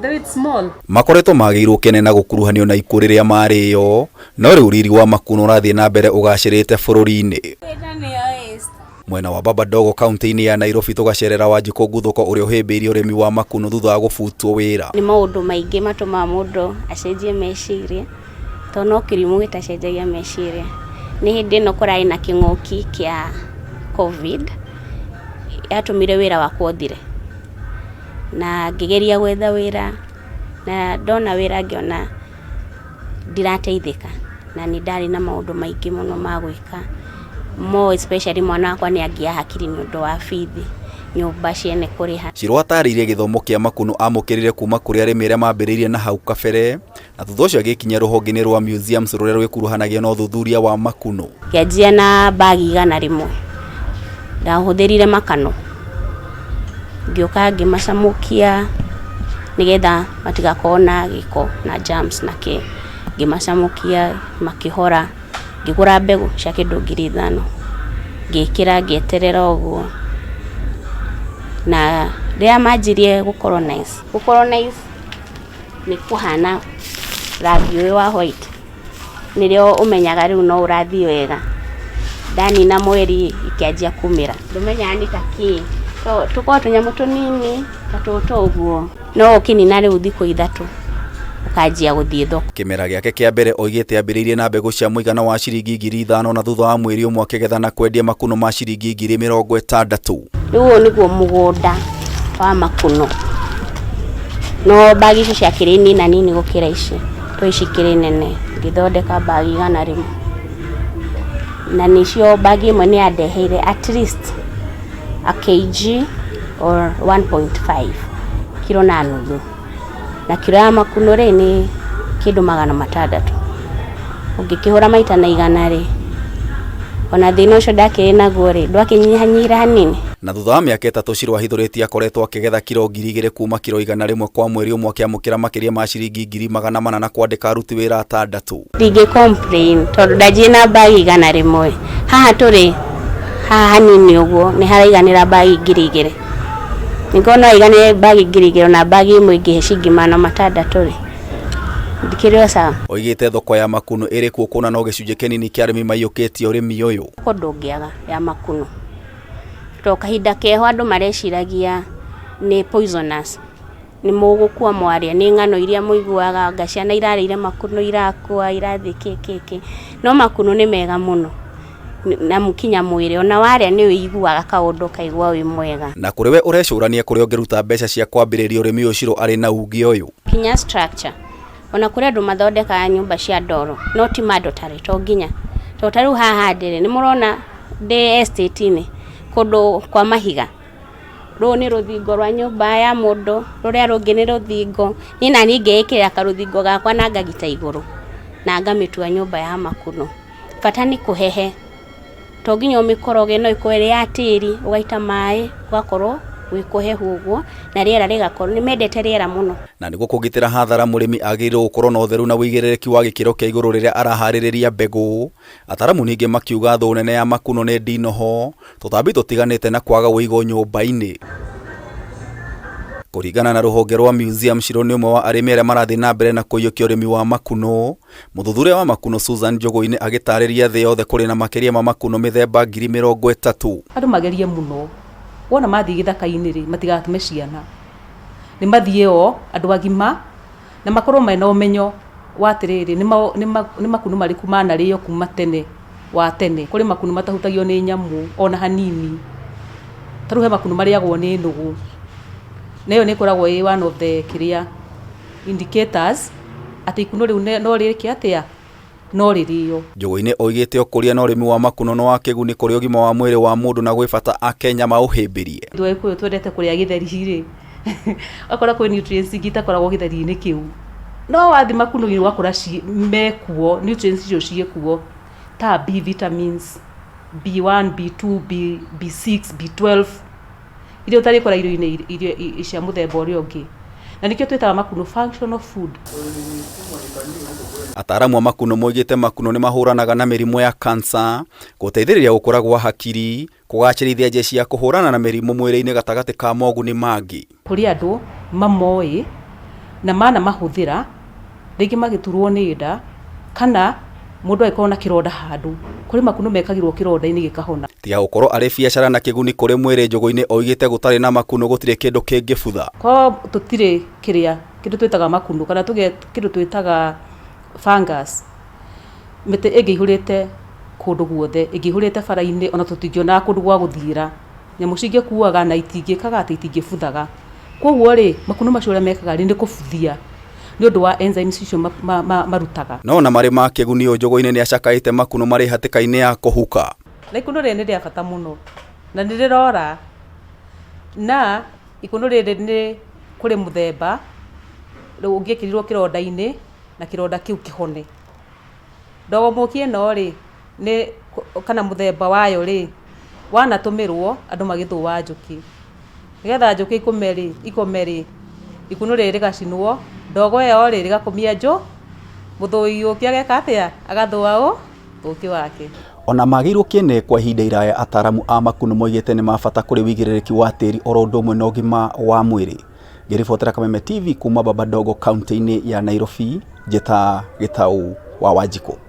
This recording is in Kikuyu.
Though it's small. Makoretwo magĩirwo kene na gũkuruhanio na ikuũ rĩrĩa marĩo, no rĩu riri wa makuno ũrathiĩ na mbere ũgacĩrĩte bũrũri-inĩ. Mwena wa Baba Dogo kaunti-inĩ ya Nairobi tũgacerera Wanjikũ Nguthũko ũrĩa ũhĩmbĩirie ũrĩmi wa makuno thutha wa gũbutwo wĩra. Nĩ maũndũ maingĩ matũmaga mũndũ acenjie meciria, tondũ no kĩrimũ gĩtacenjagia meciria. Nĩ hĩndĩ ĩno kũrarĩ na kĩng'ũki kĩa Covid, yatũmire wĩra wakwa ũthire. Na ngĩgeria gwetha wĩra, na ndona wĩra ngĩona ndirateithĩka, na nĩ ndarĩ na maũndũ maingĩ mũno ma gwĩka, more especially mwana wakwa nĩ angia hakiri nĩ ũndũ wa bithi, nyũmba ciene kũrĩha. Shiro atarĩirie gĩthomo kĩa makuno amũkĩrire kuma kũrĩ arĩmi arĩa mambĩrĩirie na hau kabere, na thutha ũcio agĩkinya rũhonge-inĩ rwa museums rũrĩa rwĩkuruhanagia na ũthuthuria wa makuno. Ngĩanjia na mbagi 100, ndahũthĩrire makano, ngĩũka ngĩmacamũkia nĩgetha matigakorwo na gĩko na germs na kĩ, ngĩmacamũkia makĩhora, ngĩgũra mbegũ cia kĩndũ 5000, ngĩkĩra ngĩeterera ũguo, na rĩrĩa manjirie gũ colonize, gũ colonize nĩ kũhana rangi ũyũ wa white, nĩrĩo ũmenyaga rĩu no ũrathiĩ wega. Ndanina mweri ikĩanjia kumĩra, ndũmenyaga nĩ ta kĩ, tũkoragwo tũnyamũ tũnini ta tũtũ ũguo, no ũkĩnina rĩu thikũ 3 ũkanjia gũthiĩ thoko. Kĩmera gĩake kĩa mbere oigĩte ambĩrĩirie na mbegũ cia mũigana wa ciringi 5000 na thutha wa mweri ũmwe akĩgetha na kwendia makuno ma ciringi 60,000. Rĩu ũyũ nĩguo mũgũnda wa makuno, no mbagi ici ciakĩrĩ nini nini gũkĩra ici, to ici ikĩrĩ nene, ngĩthondeka mbagi 100, na nĩcio mbagi ĩmwe nĩ yandeheire at least a kg or 1.5 kiro na nuthu, na kiro ya makuno rĩ nĩ kĩndũ 600, ũngĩkĩhũra maita na 100 rĩ, ona thĩna ũcio ndakĩrĩ naguo rĩ, ndwakĩnyihanyihire hanini. Na thutha wa mĩaka 3 Shiro ahithũrĩtie akoretwo akĩgetha kiro 2000 kuma kiro 100 kwa mweri ũmwe akĩamũkĩra makĩria ma ciringi 400,000 na kwandĩka aruti wĩra 6. Ndingĩ complain tondũ ndanjirie na mbagi 100, haha tũrĩ haha hanini ũguo nĩ haraiganĩra mbagi 2000, ningĩ no aiganĩre mbagi 2000 ona mbagi ĩmwe ĩngĩhe ciringi 600 rĩ, ndikĩrĩ o sawa. Oigĩte thoko ya makuno ĩrĩ kuo kuona no gĩcunjĩ kĩnini kĩa arĩmi maiyũkĩtie ũrĩmi ũyũ. Thoko ndũngĩaga ya makuno, tondũ kahinda keho andũ mareciragia nĩ poisonous, nĩ mũgũkua mwarĩa, nĩ ng'ano iria mũiguaga anga ciana irarĩire makuno irakua irathiĩ kĩ kĩ kĩ, no makuno nĩ mega mũno na kinya mwĩrĩ ona warĩa nĩ ũiguaga kaũndũ ũkaigua wĩ mwega. Na kũrĩ we ũrecũrania kũrĩa ũngĩruta mbeca cia kwambĩrĩria ũrĩmi ũyũ Shiro arĩ na uge ũyũ. Kinya structure, ona kũrĩ andũ mathondekaga nyũmba cia ndoro, no ti mandatory to nginya, tondũ ta rĩu haha ndĩrĩ nĩ mũrona ndĩ estate-inĩ kũndũ kwa mahiga, rũrũ nĩ rũthingo rwa nyũmba ya mũndũ, rũrĩa rũngĩ nĩ rũthingo, niĩ naniĩ ngeĩkĩrĩra karũthingo gakwa na ngagita igũrũ na ngamĩtua nyũmba ya makuno. Bata nĩ kũhehe, to nginya ũmĩkoroge, no ĩkorwo ĩrĩ ya tĩri, ũgaita maĩ gũgakorwo gwĩ kũhehu ũguo na rĩera rĩgakorwo, nĩ mendete rĩera mũno. Na nĩguo kũgitĩra hathara mũrĩmi agĩrĩirwo gũkorwo na ũtheru na ũigĩrĩrĩki wa gĩkĩro kĩa igũrũ rĩrĩa araharĩrĩria mbegũ. Ataramu ningĩ makiuga thũ nene ya makuno nĩ ndinoho, tũtambi tũtiganĩte na kwaga ũigo nyũmba-inĩ. Kũringana na rũhonge rwa museum, Shiro nĩ ũmwe wa arĩmi arĩa marathiĩ na mbere na kũiyũkia ũrĩmi wa makuno. Mũthuthuria wa makuno Susan Njũgũ-inĩ agĩtarĩria thĩ yothe kũrĩ na makĩria ma makuno mĩthemba 30,000. Andũ magerie mũno, wona mathiĩ gĩthaka-inĩ rĩ, matigatũme ciana, nĩ mathiĩ o andũ agima na makorwo mena ũmenyo wa atĩrĩrĩ, nĩ makuno marĩkũ manarĩo kuma tene wa tene. Kũrĩ makuno matahutagio nĩ nyamũ ona hanini, ta rĩu he makuno marĩagwo nĩ nũgũ, na ĩyo nĩ ĩkoragwo ĩ one of the kĩrĩa indicators atĩ ikuno rĩu no rĩke atĩa, no rĩrĩo. Njũgũ-inĩ oigĩte ũkũria na ũrĩmi wa makuno nĩ wa kĩguni kũrĩ ũgima wa mwĩrĩ wa mũndũ na gwĩ bata Akenya maũhĩmbĩrie. Ithuĩ Agĩkũyũ twendete kũrĩa gĩtheri rĩ, ũgakora kwĩ nutrients ingĩ itakoragwo gĩtheri-inĩ kĩu, no wathiĩ makuno-inĩ ũgakora mekuo, nutrients icio ciĩkuo ta B vitamins, B1, B2, B6, B12, iria ũtarĩkora irio-inĩ irio cia mũthemba ũrĩa ũngĩ, na nĩkĩo twĩtaga makuno functional food. Ataramu a makuno moigĩte makuno nĩ mahũranaga na mĩrimũ ya cancer, gũteithĩrĩria gũkũra gwa hakiri, kũgacĩrithia jeshi ya kũhũrana na mĩrimũ mwĩrĩ-inĩ gatagatĩ ka moguni mangĩ. Kũrĩ andũ mamoĩ Na manamahũthĩra, rĩngĩ magĩturwo nĩ nda, kana mũndũ agĩkorwo na kĩronda handũ, kũrĩ makunũ mekagĩrwo kĩronda-inĩ gĩkahona. Tiga gũkorwo arĩ biacara na kĩguni kũrĩ mwĩrĩ, Njũgũ-inĩ oigĩte gũtarĩ na makunũ gũtirĩ kĩndũ kĩngĩbutha. Korwo tũtirĩ kĩrĩa kĩndũ twĩtaga makunũ kana tũgĩe kĩndũ twĩtaga fungus, mĩtĩ ĩngĩihũrĩte kũndũ guothe, ĩngĩihũrĩte bara-inĩ ona tũtingĩonaga kũndũ gwa gũthiĩra. Nyamũ cingĩkuaga na itingĩkaga atĩ itingĩbuthaga. Koguo rĩ, makunũ macio ũrĩa mekaga rĩ, nĩ kũbuthia nĩ ũndũ wa enzymes icio marutaga. No ona marĩ ma kĩguni ũũ Njũgũ-inĩ nĩ acakaĩte makunũ marĩ hatĩka-inĩ ya kũhuka. Na ikunũ rĩrĩ nĩ rĩa bata mũno na nĩ rĩrora, na ikunũ rĩrĩ nĩ kũrĩ mũthemba ũngĩekĩrirwo kĩronda-inĩ na kĩronda kĩu kĩhone. Ndogo mũki ĩno rĩ, nĩ kana mũthemba wayo rĩ, wanatũmĩrwo andũ magĩthũa njũkĩ. Nĩgetha njũkĩ ikome rĩ, ikome rĩ, ikunũ rĩrĩ rĩgacinwo, ndogo ĩyo rĩ, rĩgakomia njũ, mũthũi ũkĩ ageka atĩa? Agathũa ũkĩ wake. Ona magĩirwo kĩene kwa ihinda iraya, ataramu a makunũ moigĩte nĩ ma bata kũrĩ wĩigĩrĩrĩki wa tĩri oro ũndũ ũmwe na ũgima wa mwĩrĩ. Ngĩribotera Kameme TV kuma Baba Dogo kaunti-inĩ ya Nairobi, njĩta Gĩtau wa Wanjikũ.